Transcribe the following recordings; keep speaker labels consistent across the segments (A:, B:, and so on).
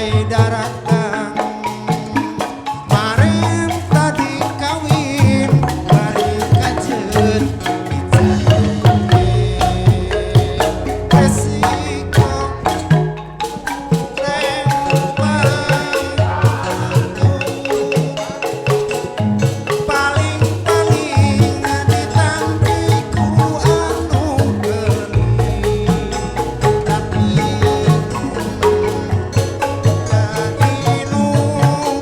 A: Ngantai daratang marenta dikawin bari kajeun dicaduke resiko paling-paling ditampi ku anu geulis tapi jadi nu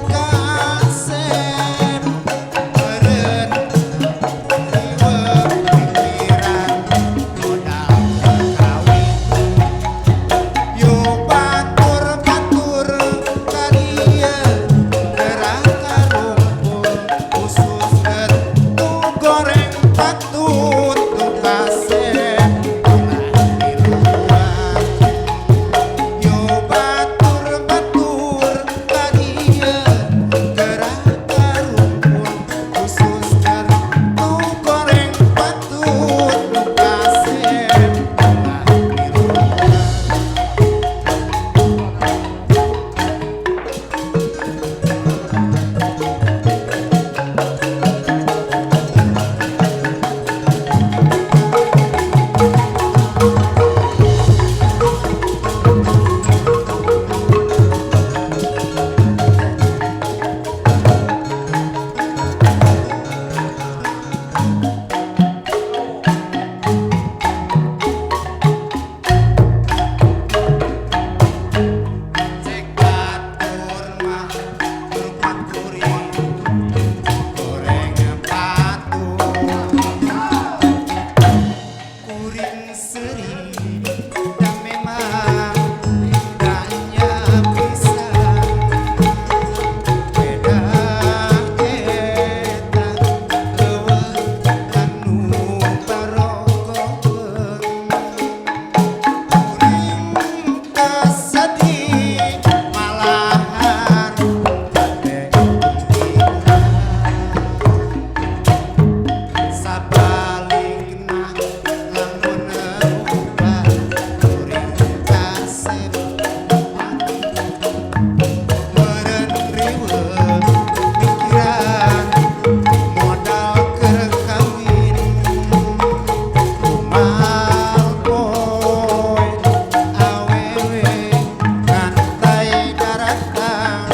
A: kasep meureun riweuh pikiran modal kawin. Yo batur-batur ka dieu geura karumpul khusus keur nu goreng patut nu kasep ulah miluan. Yo batur-batur ka dieu geura karumpul khusus keur nu goreng patut nu kasep ulah miluan. Cek batur mah rupat kuring goreng patut kuring seri dan memang tanya pisan beda eta eueuh anu barogokeun kuring kasedih malahan teh sabalikna lamun rubah kuring kasep meureun riweuh pikiran modal keur kawin unggal poe awewe ngantai daratang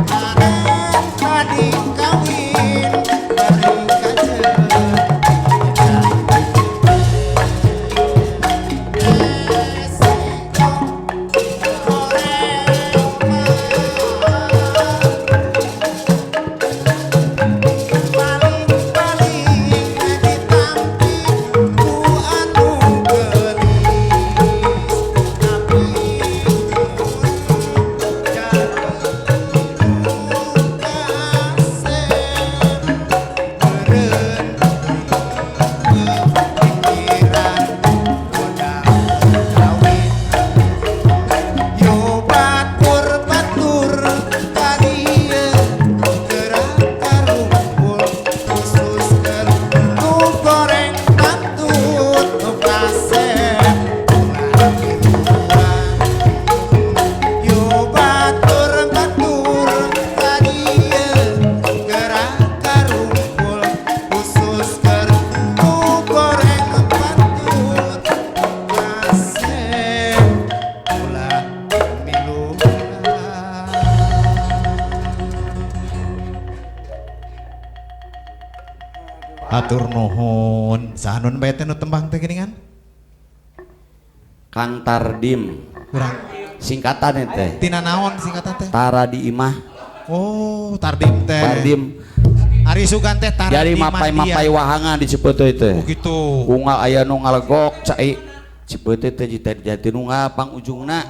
A: marenta dikawin bari kajeun resiko goreng paling-paling ditampi ku anu geulis tapi jadi nu kasep meureun riweuh pikiran modal kawin. Yo batur-batur ka dieu geura karumpul khusus keur nu goreng patut nu kasep ulah miluan. Yo batur-batur ka dieu geura karumpul khusus keur nu goreng patut kasep ulah miluan. Hatur nuhun. Saha nun bae teh nu tembang teh geuningan?
B: Kang Tardim.
A: Kurang
B: Singkatan teh.
A: Tina naon singkatan teh?
B: Tara di imah.
A: Oh, Tardim teh.
B: Tardim.
A: Ari sugan teh Tara
B: Jadi
A: di
B: mapai-mapai wahangan di Cipeuteuy teh.
A: Oh gitu.
B: Unggal aya nu ngalegok cai Cipeuteuy teh jati nunggal pang ujungna.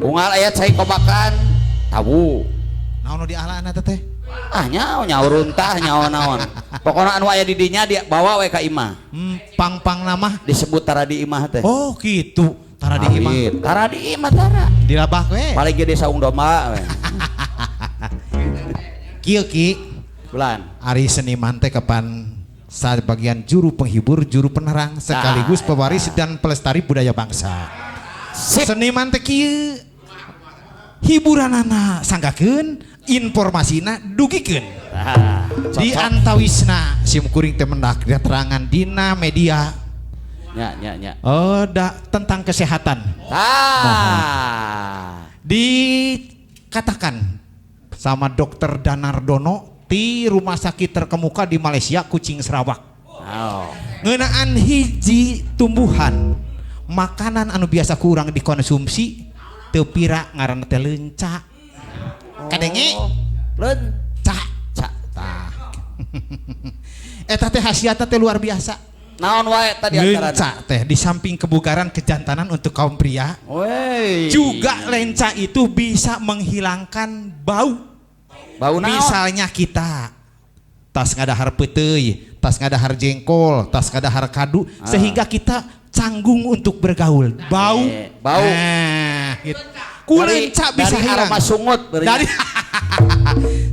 B: Unggal aya cai kobakan tawu.
A: Naon nu dialaan eta teh?
B: Ah nyaho nyaho runtah nyaho naon. Pokona anu aya di dinya dia bawa we ka imah.
A: Pang-pang nama.
B: Disebut tara di imah teh.
A: Oh gitu. Tara di imah.
B: Tara di imah tara.
A: Dilabah we.
B: Paling gede saung domba we.
A: Kieu Ki.
B: Bulan.
A: Ari seniman teh kapan sabagian juru penghibur, juru penerang, sekaligus pewaris dan pelestari budaya bangsa.
B: Sip.
A: Seniman teh kieu. Hiburanana sanggakeun, informasina dugikeun.
B: Tah,
A: Di
B: cocok.
A: antawisna sim kuring teh mendak keterangan dina media.
B: Nya nya nya.
A: Oh, da, tentang kesehatan.
B: Tah.
A: Dikatakan sama Dokter Danardono di rumah sakit terkemuka di Malaysia, Kuching, Sarawak.
B: Oh.
A: Ngeunaan hiji tumbuhan makanan anu biasa kurang dikonsumsi teu pira, ngaranna teh leunca. Kadenge?
B: Leun
A: Ca.
B: ca.
A: Tah. Eta teh khasiatna teh luar biasa.
B: Naon wae tadi antarana?
A: Leunca teh di samping kebugaran kejantanan untuk kaum pria,
B: Wey.
A: juga lenca itu bisa menghilangkan bau.
B: Bau naon?
A: Misalnya kita tas ngadahar peuteuy, tas ngadahar jengkol, tas ngadahar kadu, sehingga kita canggung untuk bergaul. Bau.
B: Bau.
A: Nah, gitu. Ku lenca bisa
B: dari
A: hilang.
B: Aroma sungut beureum.
A: Dari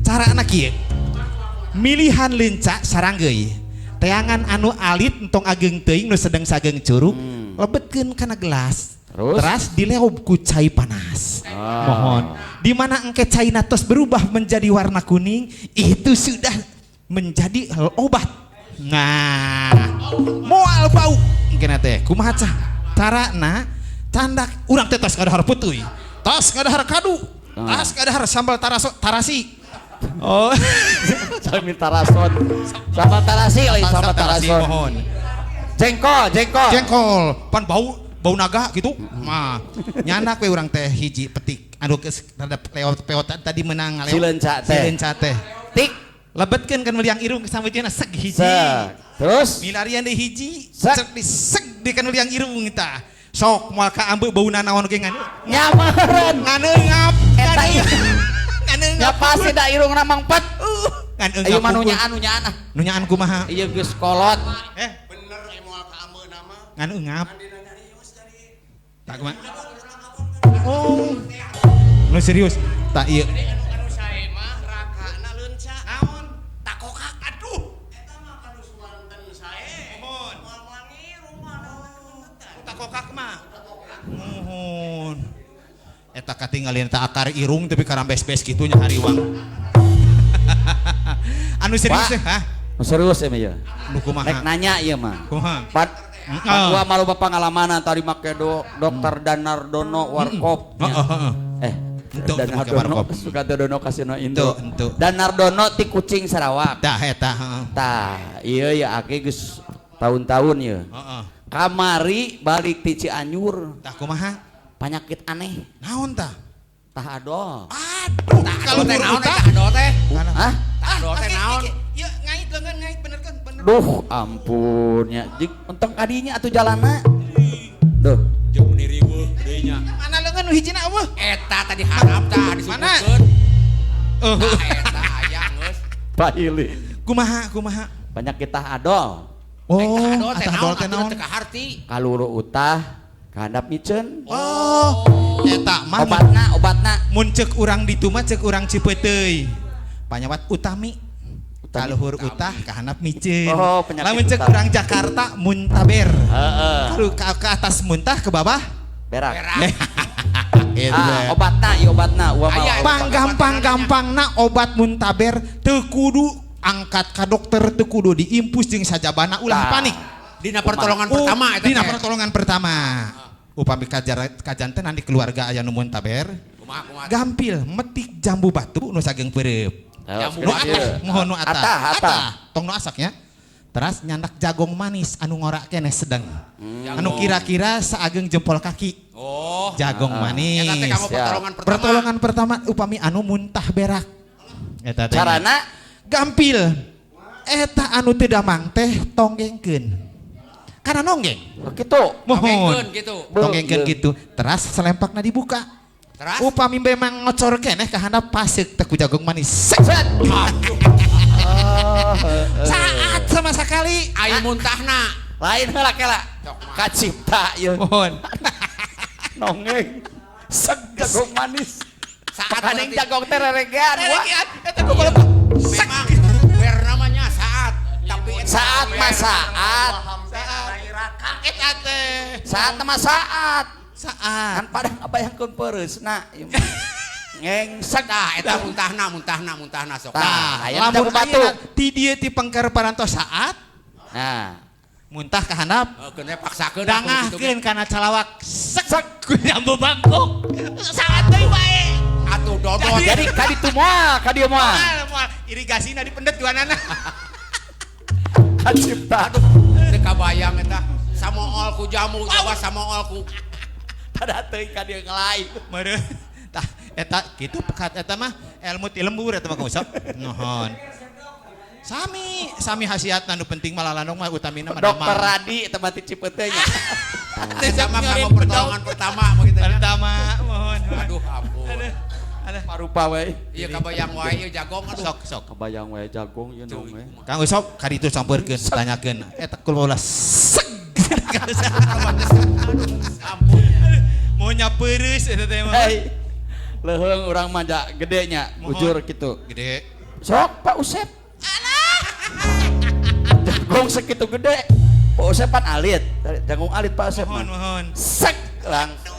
A: cara anak kieu. Milihan lenca saranggeuy. Teangan anu alit, entong ageng teuing, nu sedeng sageng curug, lebetkeun kana gelas.
B: Terus?
A: Teras dileob ku cai panas. Mohon. Di mana engke caina tos berubah menjadi warna kuning, itu sudah menjadi obat. Nah, moal bau engke teh. Kumaha cah? Carana candak urang teh tos ngadahar puteuy, tos ngadahar kadu, tos ngadahar sambal taraso, tarasi. Oh,
B: Sambil tarason. Sambal tarasi lain sambal tarason.
A: Mohon.
B: Jengkol, jengkol.
A: Jengkol, pan bau bau naga gitu. Mah, nyandak we urang teh hiji petik. Anu geus rada lewat peotan tadi menang
B: Si leunca teh.
A: Si leunca teh.
B: Tik.
A: Lebetkeun kan meliang irung samujana seg hiji.
B: Sek. Terus
A: Milarian deui hiji,
B: Sek.
A: seg di seg di kan liang irung tah. Sok moal ka ambeu bauna naon ge ngan.
B: Nyameureun.
A: Nganeungap.
B: Eta ieu.
A: Nganeungap.
B: Ya pasti da irungna mangpet.
A: Nganeungap.
B: Ayo mah nu nyaan, nu nyaan ah.
A: Nu nyaan kumaha?
B: Ieu geus kolot.
A: Bener moal ka ambeuna mah. Nganeungap. Tak kumaha? Oh. Nu serius. Tak ieu.
C: Anu sae mah rakana leunca.
A: Naon?
C: Takokak aduh. Eta mah kanu suwanten sae.
A: Mohon.
C: Moal moal ngirum mah.
A: Takokak mah. Mohon. Eta katinggalin eta akar irung tapi karambes-bes kitu nya hariwang. Anu serius
B: Pak.
A: teh, hah?
B: Nu serius ya mah ieu.
A: Nu kumaha?
B: Rek nanya ieu mah.
A: Kumaha?
B: Pat gua malu pengalaman tadi make dokter Danardono Warkop.
A: Heeh, heeh.
B: Eh,
A: Henteu, teu make
B: Danardono
A: warkop.
B: suka teu dono kasino Indo.
A: Henteu, henteu.
B: Danardono ti Kucing Sarawak.
A: Tah eta, heeh.
B: Tah, ieu ya aki geus tahun-tahun ieu.
A: Heeh.
B: Kamari balik ti Cianjur,
A: Tah kumaha?
B: Penyakit aneh,
A: Naon tah?
B: Tah adol.
A: Aduh, kalau
C: Teh naon
A: utah.
C: eta adol teh?
B: Hah?
C: Tah adol teh naon?
A: Ya ngait leungeun ngait bener kan bener.
B: Duh, ampun nya. Jik entong kadinya atuh jalanna. Duh,
C: Jeung meni riweuh deui nya.
A: Mana leungeun nu hijina eueuh?
C: Eta tadi harap tah disebutkeun.
A: Eueuh.
C: Tah eta aya geus.
B: pahili.
A: Kumaha kumaha?
B: Penyakit tah adol.
A: Oh,
C: Tah adol teh
A: atah
C: naon
A: adol teh
C: atuh
A: naon?
C: teu kaharti.
B: Kaluru utah, kahandap miceun.
A: Oh, eta mah
B: Obatna, obatna.
A: mun ceuk urang ditu mah ceuk urang Cipeuteuy. Panyawat utami.
B: Utami.
A: Kaluhur utah kahandap miceun.
B: Oh, penyakit
A: Lamun ceuk
B: utah.
A: urang Jakarta muntaber.
B: Heeh.
A: Kalau ke atas muntah ke bawah
B: Berak.
C: Berak.
A: Gitu.
B: Ah, obatna, ieu obatna. Uwa mah.
C: Aya,
A: Panggampang-gampangna obat muntaber teu kudu angkat ka dokter, teu kudu diimpus jeung sajabana, ulah
B: Tah.
A: panik.
C: Dina pertolongan pertama eta
A: Dina
C: teh.
A: pertolongan pertama. Upami kajanten di keluarga aya nu muntaber,
C: Kumaha kumaha?
A: gampil metik jambu batu nu sageng peureub.
B: Jambu
A: Nu atah, mohon nu atah.
B: Atah, atah.
A: Tong nu asaknya. Teras nyandak jagong manis anu ngorak keneh sedeng. Anu kira-kira saageng jempol kaki.
C: Oh.
A: Jagong manis.
C: Eta teh kamu
B: Siap.
C: pertolongan pertama.
A: Pertolongan pertama upami anu muntah berak. Eta teh.
B: Carana
A: gampil. Eta anu teu damang teh tonggengkeun. Karena nonggeng.
B: Oh, kitu.
A: Mohon.
C: Tonggengkeun gitu.
A: Tonggengkeun
B: Iya.
A: gitu. Teras selempakna dibuka.
C: Teras?
A: Upami memang ngocor keneh ka handap paseuk teh ku jagong manis. Sek.
B: Set.
A: Saat sama sekali.
C: Ayo muntahna.
B: Lain heula kela. Kacipta ieu.
A: Mohon.
B: Nongeng. Seg jagong manis.
C: Saat
B: Pakaning
C: berarti.
B: jagong teh reregean. Wah.
A: Reregean eta ku kolot. Sek.
C: Memang bernamanya saat tapi eta
B: Saat mah saat.
A: Eta teh.
B: Saat mah saat.
A: Saat.
B: Kan pada ngabayangkeun peureusna ieu mah. Ngengsek.
C: Tah, eta muntahna, muntahna, muntahna sok.
B: Tah, aya
A: Lamun
B: jambu batu.
A: ayeuna ti dieu ti pengker parantos saat
B: Nah,
A: muntah ka handap.
C: Heuh, keun paksakeun.
A: Dangahkeun kana calawak. Sek sek ku jambu bangkok. Saat deui wae.
C: Atuh dodot.
B: Jadi ka ditu moal, ka dieu moal.
A: Moal moal irigasina dipendet duanana.
B: Kacipta.
C: Aduh, teu kabayang eta. Samool ku jamu, coba samool ku.
B: Tada teuing ka dieu ngelai.
A: Meureun. Tah eta kitu pekat eta mah ilmu ti lembur eta mah Kang Usop. Nuhun. Sami, sami khasiatna, nu penting mah lalandong mah utamina mah
B: Dokter
A: damang.
B: Radi eta mah ti Cipeuteuy nya.
C: Eta mah kanggo pertolongan pertama mah kitu nya.
A: Pertama, mohon.
C: Aduh, ampun.
A: Aduh. Aduh.
B: Marupa we.
C: Iya kabayang wae ieu jagong aduh.
A: Sok sok.
B: Kebayang we jagong ieu naon we.
A: Kang Usop ka ditu sampeurkeun tanyakeun. Eta kul seg.
C: Aduh, ampun.
A: Mau nyapeureus eta teh mah.
B: Hei. Leuheung urang mah ja gede nya,
A: Mohon.
B: ujur kitu.
A: Gede.
B: Sok Pak Usep. Alah. Jagong segitu gede. Pak Usep pan alit. Jagong alit Pak Usep
A: Mohon
B: mah.
A: mohon.
B: Sek langsung.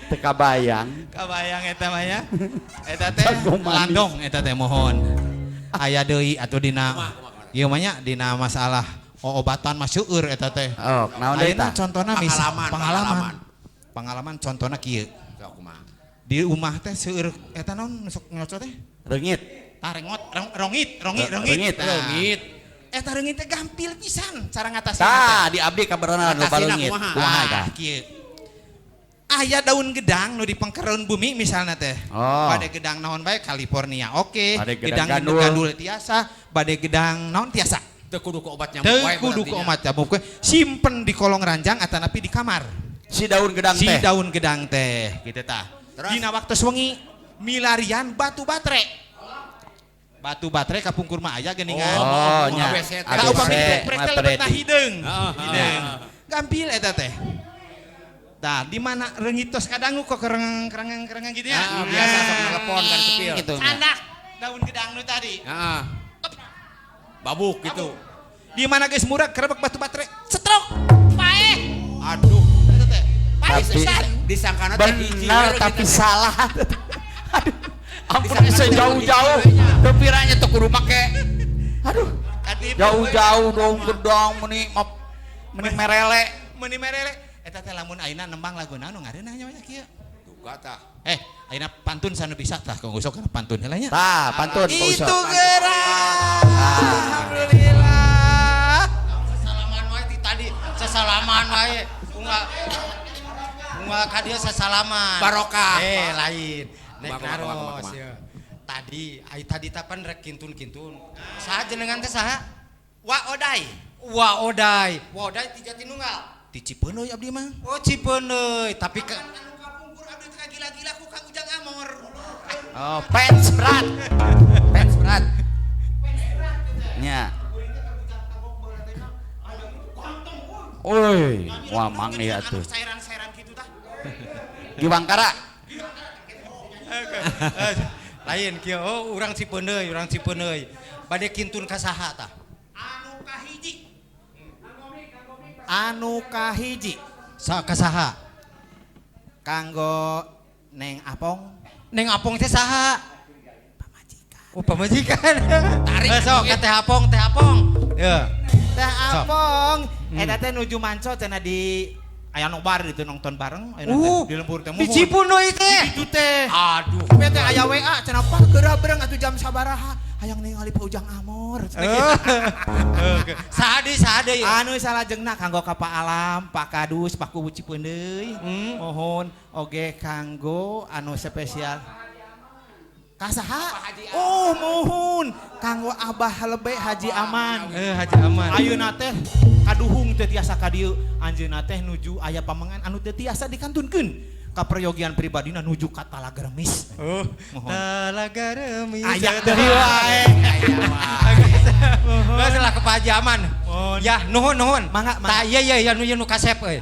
B: Teu kabayang.
A: Kabayang eta mah ya. Eta teh
B: Jago manis.
A: landong eta teh mohon. Aya deui atuh dina ieu mah nya dina masalah obatan mah seueur eta teh.
B: Oh, naon deui
A: Ayeuna
B: tah?
A: contohna mis
C: Pengalaman,
A: pengalaman.
C: pengalaman.
A: Pengalaman contohna kieu.
C: Sok kumaha?
A: Di rumah teh seueur eta naon nu sok nyocot teh?
B: Reungit.
A: Tah rengot, rongit, rongit, rongit.
B: Reungit.
A: Tah.
C: Leungit.
A: Eta reungit teh gampil pisan cara ngatasina teh.
B: Tah, di abdi kabarana loba
C: Ngatasina
B: leungit.
C: kumaha?
B: Kumaha tah?
A: Ah, kieu. Aya daun gedang nu di pengkereun bumi misalnya teh.
B: Oh.
A: Bade gedang naon bae California oke,
B: Bade gedang
A: gedang
B: gandul.
A: gandul tiasa, bade gedang naon tiasa.
C: Teu kudu ku obat nyamuk
A: Teu
C: wae
A: kudu ku
C: berarti nya.
A: omat nyamuk we. Simpen di kolong ranjang atanapi di kamar.
B: Si daun gedang
A: Si
B: teh.
A: daun gedang teh gitu tah.
C: Terus?
A: Dina waktu wengi milarian batu batre. Batu batre kapungkur mah aya geuningan.
B: Oh, nya.
C: ABC teh.
A: Tah upami
B: ABC,
A: diprek teh lebetna
B: Predi.
A: hideung.
C: Heeh.
A: Hideung. Gampil eta teh. Tah, di mana reungit tos kadangu kok kereng kereng kereng gitu ya.
C: Ah, biasa sok telepon kan sepil.
B: Gitu nya.
A: Candak daun gedang nu tadi.
C: Heeh. Babuk gitu.
A: Di mana geus murah kerebek batu batre, setrok. Paeh.
C: Aduh.
A: Eta teh. Paeh
B: Tapi-
A: pisan.
C: Disangkana teh hiji
B: Benar
C: we
B: tapi
C: gitu teh.
B: salah. Aduh. Ampun
C: Disangkana
B: bisa
C: teh
B: jauh-jauh.
C: hiji we nya.
B: Teu piranya teu kudu make. Aduh,
A: Katipu.
B: jauh-jauh dong gedang meni meni merele.
A: Meuni merele. Eta teh lamun ayeuna nembang lagu naon nu ngareunah nya nya kieu.
C: Duka tah.
A: Eh, ayeuna pantun sanu bisa tah Kang Usop kana pantun heula nya.
B: Tah, pantun Pak Usop.
A: Itu gerak. Alhamdulillah.
D: Sesalaman wae ti tadi, sesalaman wae. Unggal unggal ka dieu sesalaman.
C: Barokah.
D: Eh, lain. Nek
C: Kumaha, kumaha, kumaha,
D: naros
C: kumaha.
D: ya. Tadi, ai tadi tapan rek kintun-kintun. Saha jenengan teh saha?
A: Wa Odai.
D: Wa Odai. Wa Odai ti Jatinunggal.
A: Ti Cipeuneuy abdi mah.
D: Oh, Cipeuneuy, tapi ke
A: Anu kapungkur abdi teh gila-gila ku Kang Ujang Amor.
B: Oh, fans berat. Fans berat. Nya. Woi, wah mang ieu atuh.
A: Anu cairan-cairan kitu tah.
B: Diwangkara.
D: Lain kieu, oh urang Cipeuneuy, urang Cipeuneuy. Bade kintun ka saha tah?
A: Anu kahiji. Anu kahiji
D: Sa ka saha?
A: kanggo Neng Apong
D: Neng Apong teh saha?
A: pamajikan.
D: Oh, pamajikan.
C: Tarik.
D: Eh, sok ka Teh Apong, Teh Apong. Ya.
A: Teh Apong eta teh nuju manco cenah di aya nobar gitu nonton bareng ayeuna teh di lembur teh
D: Di Cipeuneuy teh.
A: Itu teh.
C: Aduh.
A: Tapi teh aya WA cenah Pak geura bareng atuh jam sabaraha hayang ningali Pak Ujang Amor. Cenah gitu.
D: Oke. Saha deui, saha deui?
A: Anu salajengna kanggo ka Pak Alam, Pak Kadus, Pak Kubu Cipeundeuy. Mohon oge kanggo anu spesial. Kasaha? Oh, mohon kanggo Abah Lebe Haji Aman.
D: Eh, Haji Aman.
A: Ayeuna teh kaduhung teu tiasa ka dieu. Anjeunna teh nuju aya pamengan anu teu tiasa dikantunkeun. Kaperyogian pribadina nuju ka Talaga Remis.
D: Oh,
A: Mohon.
D: Talaga Remis.
A: Aya deui wae.
D: Geus lah ke Pak Haji Aman.
A: Mohon.
D: Ya, nuhun nuhun.
A: Mangga, mangga.
D: Tah iya iya iya nu ieu nu kasep euy.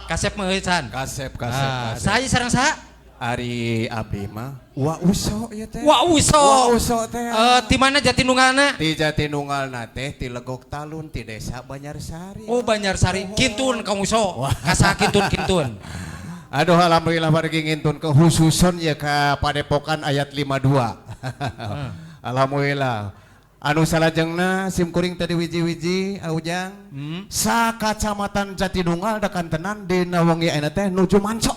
D: Kasep mah euy san.
E: Kasep, kasep,
D: Ah,
E: kasep.
D: Saha sareng saha?
E: Ari abdi mah wa uso ieu teh.
D: Wa Uso.
E: Wa uso teh.
D: Eh, ti mana Jatinunggalna?
E: Ti Jatinunggalna teh ti Legok Talun ti Desa Banjarsari.
D: Oh, Banjarsari. Kintun Kang Uso. Kasaha kintun-kintun?
E: Aduh alhamdulillah wargi ngintun kehususon ya ka Padepokan ayat 52. Alhamdulillah. Anu salajengna sim kuring tadi wiji-wiji Ujang. Sa kacamatan Jatinunggal da kantenan dina wengi ayeuna teh nuju manco.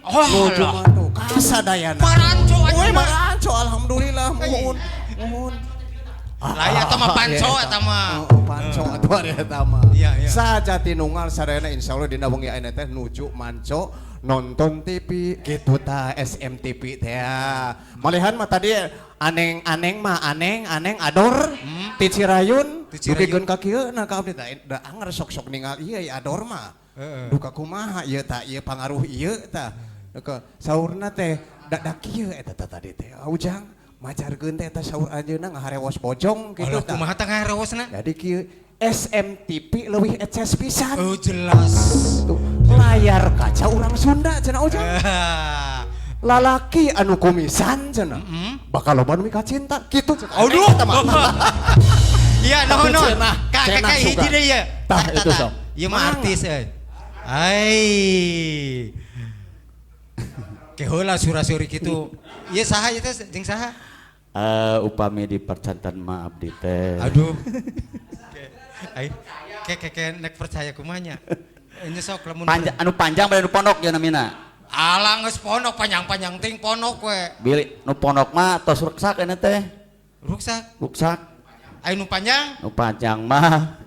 D: Oh,
E: nuju
D: alah.
E: Manco kasadayana.
D: Maranco
E: Woi
D: aja mah.
E: maranco alhamdulillah muhun. Muhun.
D: Lah ya eta mah panco eta mah.
E: Oh, panco atuh ari eta mah.
D: Iya, iya.
E: Sa Jatinunggal sadayana insyaallah dina wengi ayeuna teh nuju manco nonton TV gitu ta SMTV teh. Malihan mah tadi aneng-aneng mah aneng-aneng ador ti Cirayun
D: Ti Cirayun.
E: dugikeun ka kieu na ka abdi teh da anger sok-sok ningal ieu ya ador mah. Duka kumaha ieu ta ieu pangaruh ieu ta. Duka saurna teh da da kieu eta teh tadi teh. Ujang majarkeun teh eta saur anjeunna ngaharewos bojong gitu
D: Alah
E: ta.
D: kumaha tah ngaharewosna?
E: Jadi kieu SMTV leuwih eces pisan.
D: Oh jelas.
E: Tuh, layar kaca urang Sunda cenah Ujang. Lalaki anu kumisan cenah. Bakal loba nu mikacinta kitu cenah.
D: Aduh.
E: Eta mah.
D: Iya,
E: Tapi
D: no no.
E: cenah,
D: Kak,
E: cenah
D: kakak hiji
E: suka.
D: deui ya.
E: Tah, itu sok.
D: Ieu mah artis euy. Ai. Ke heula sura-suri kitu. Ieu saha ieu teh jeung saha?
B: Upami di percantan mah abdi teh.
D: Aduh. Ai, ke ke ke nek percaya kumanya. Ini sok lamun
B: Panjang anu panjang bade nu pondok ya namina.
D: Alah geus pondok panjang-panjang ting pondok we.
B: Bilih nu pondok mah tos ruksak ini teh.
D: Ruksak.
B: Ruksak.
D: Ai nu panjang?
B: Nu panjang mah.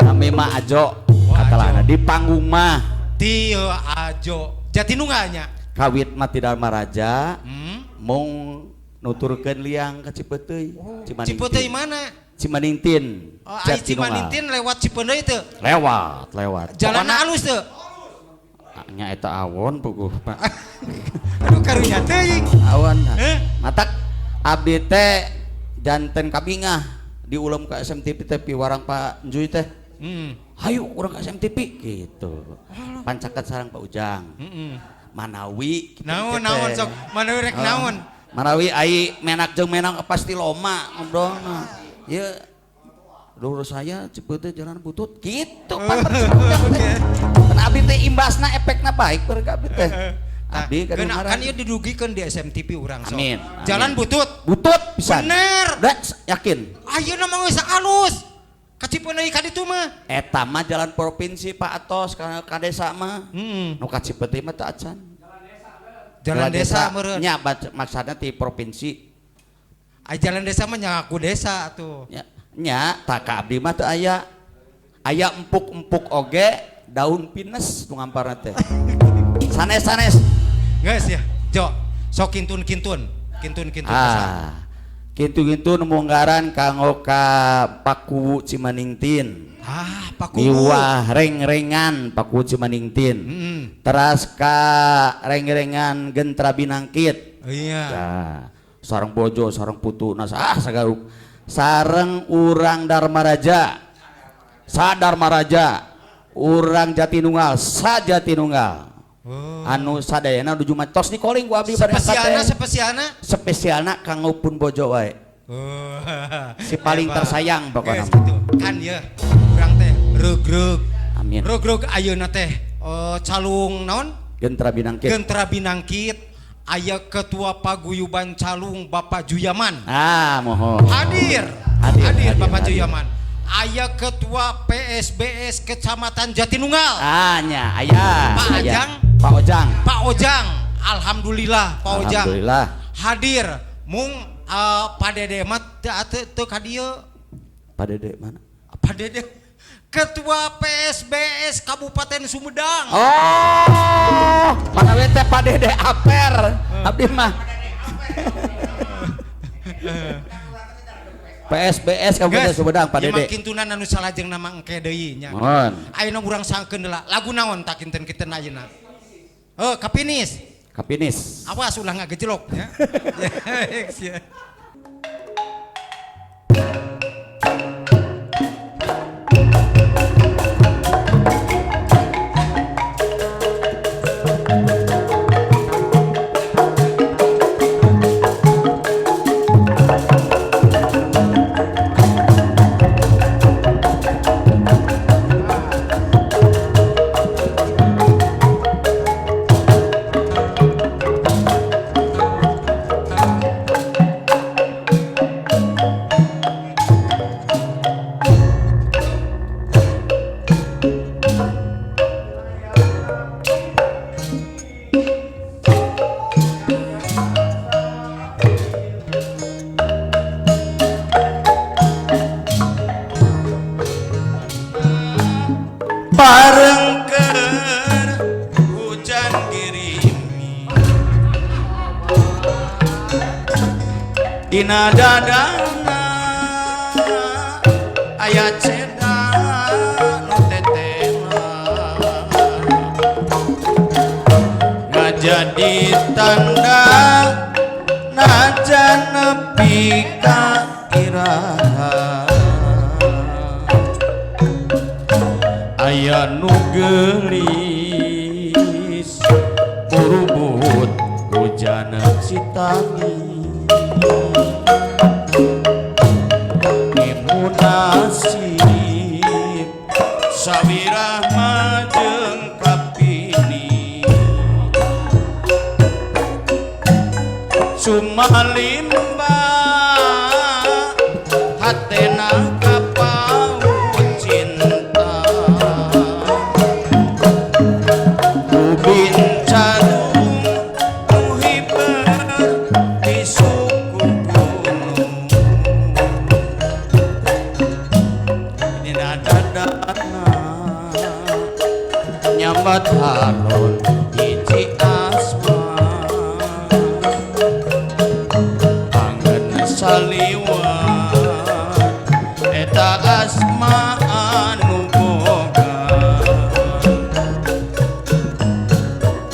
B: Nami mah Ajo katalana di panggung mah.
D: Ti Ajo. Jatinunggalnya.
B: Kawit mah ti Darmaraja. Mung nuturkeun liang ka Cipeuteuy. Cimanintin.
D: Cipeuteuy mana?
B: Cimanintin.
D: Oh, ai Cimanintin lewat Cipeundeuy teu?
B: Lewat, lewat.
D: Jalan alus teu?
B: Nya eta awon puguh, Pak.
D: Aduh karunya teuing.
B: Awon. Matak abdi teh janten kabingah diulem ka SMTV teh piwarang Pak Njuy teh. Hayu urang ka SMTV gitu. Pancaket sareng Pak Ujang. Manawi kitu
D: Naon naon sok manawi rek naon.
B: Manawi ai menak jeung menak pasti loma ngobrolna. Ieu lurus saya Cipeuteuy jalan butut gitu pan teh. Kan abdi teh imbasna efekna baik keur ka abdi teh. Abdi
D: kan ieu didugikeun di SMTV urang sok.
B: Amin.
D: Jalan butut.
B: Butut pisan.
D: Bener.
B: Da, yakin.
D: Ayeuna mah geus alus. Ka Cipeundeuy ka ditu mah.
B: Eta mah jalan provinsi Pak atos ka desa mah. Nu ka Cipeuteuy mah teu acan.
D: Jalan desa meureun.
B: Nya maksudna ti provinsi.
D: Ai jalan desa mah nyaku desa atuh.
B: Nya, nya tak ka abdi mah teu aya. Aya empuk-empuk oge daun pinus nu ngamparna teh. Sanes-sanes.
D: Geus ya, Jo. Sok kintun-kintun, kintun-kintun.
B: Ah. Kintun-kintun munggaran kanggo ka Pakuwu Cimanintin.
D: Ah, Pakuwu.
B: Miwah reng-rengan Pakuwu Cimanintin. Teras ka reng-rengan Gentra Binangkit.
D: Iya.
B: Ya, sareng bojo, sareng putu, ah sagaruk. Sareng urang Darmaraja. Sa Darmaraja. Urang Jatinunggal, sa Jatinunggal.
D: Oh.
B: Anu sadayana nuju tos dikoling ku abdi bade
D: spesialna spesialna
B: spesialna kanggo pun bojo wae.
D: Oh.
B: Si paling tersayang pokokna.
D: Gitu. Kan ya urang teh reug-reug.
B: Amin.
D: Reug-reug ayeuna teh calung naon?
B: Gentra Binangkit.
D: Gentra Binangkit aya ketua paguyuban calung Bapak Juyaman.
B: Ah, mohon.
D: Hadir.
B: Hadir,
D: hadir, hadir Bapak
B: hadir.
D: Juyaman. Aya ketua PSBS Kecamatan Jatinunggal.
B: Ah, nya, aya.
D: Pak
B: aya.
D: Ajang.
B: Pak Ojang.
D: Pak Ojang. Alhamdulillah Pak Ojang.
B: Alhamdulillah.
D: Hadir. Mung Pak Dede mah teu ka dieu.
B: Pak Dede mana?
D: Pak Dede Ketua PSBS Kabupaten Sumedang.
B: Oh, mana we teh Pak Dede Aper. Abdi mah. PSBS Kabupaten Sumedang Pak Dede.
D: Ieu mah kintunan anu salajengna mah engke deui nya.
B: Mohon.
D: Ayeuna urang sangkeun heula. Lagu naon tak kinten-kinten ayeuna? Oh, kapinis.
B: Kapinis.
D: Awas ulah ngagejelok nya.
B: Dina dadana aya ceda nu tetela ngajadi tanda najan nepi ka iraha aya nu geulis murubut hujan citani munasib sawirah majeng kapini sumalimba hatena kapaut cinta ubin carung nu hiber di suku gunung dadana nyambat halon hiji asma angen saliwat eta asma anu boga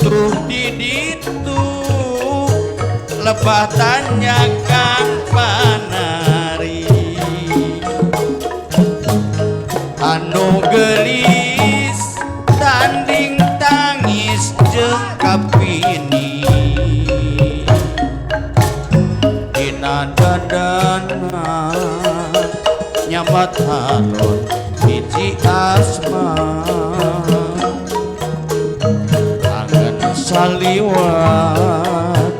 B: tuh di ditu lebah tanyakan panari anu geulis tanding tangis jeung kapini dina dadana nyamat halon hiji asma angen saliwat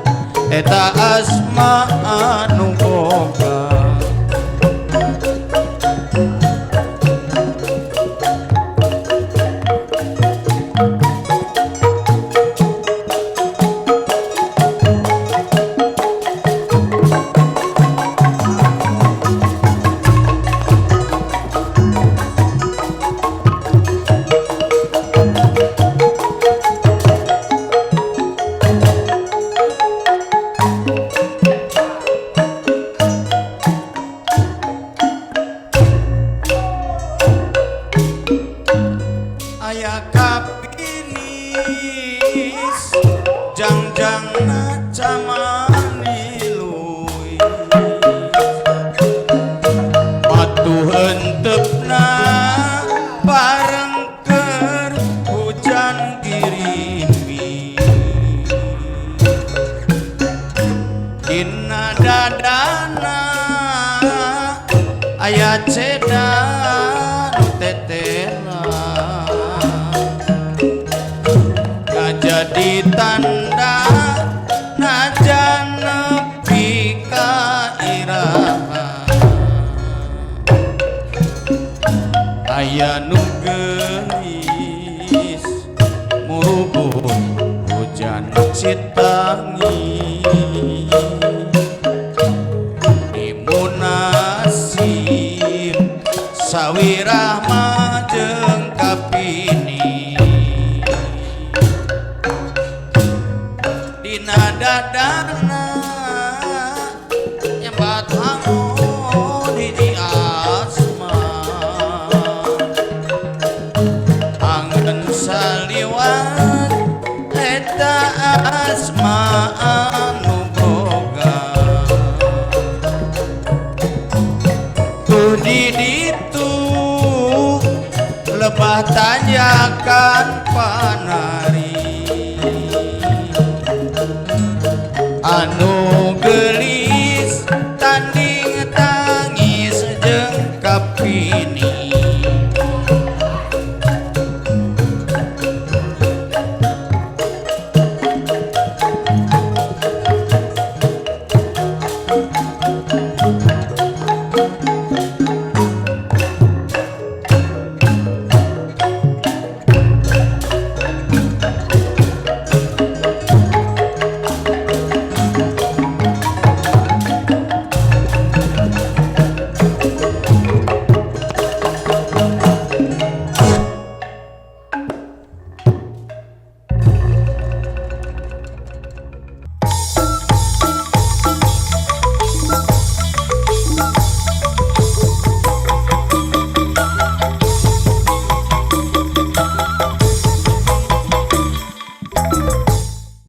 B: eta asma anu boga aya kapinis jangjangna camaniluy patuh enteupna bareng keur hujan girimi dina dadana aya ceda nu tetela jadi tanda najan nepi ka iraha aya nu geulis murubut hujan citangi dimunasib sawirah majeng kapini dina dadana nyembat hangun hiji asma angen saliwat eta asma anu boga tuh di ditu lebah tanyakan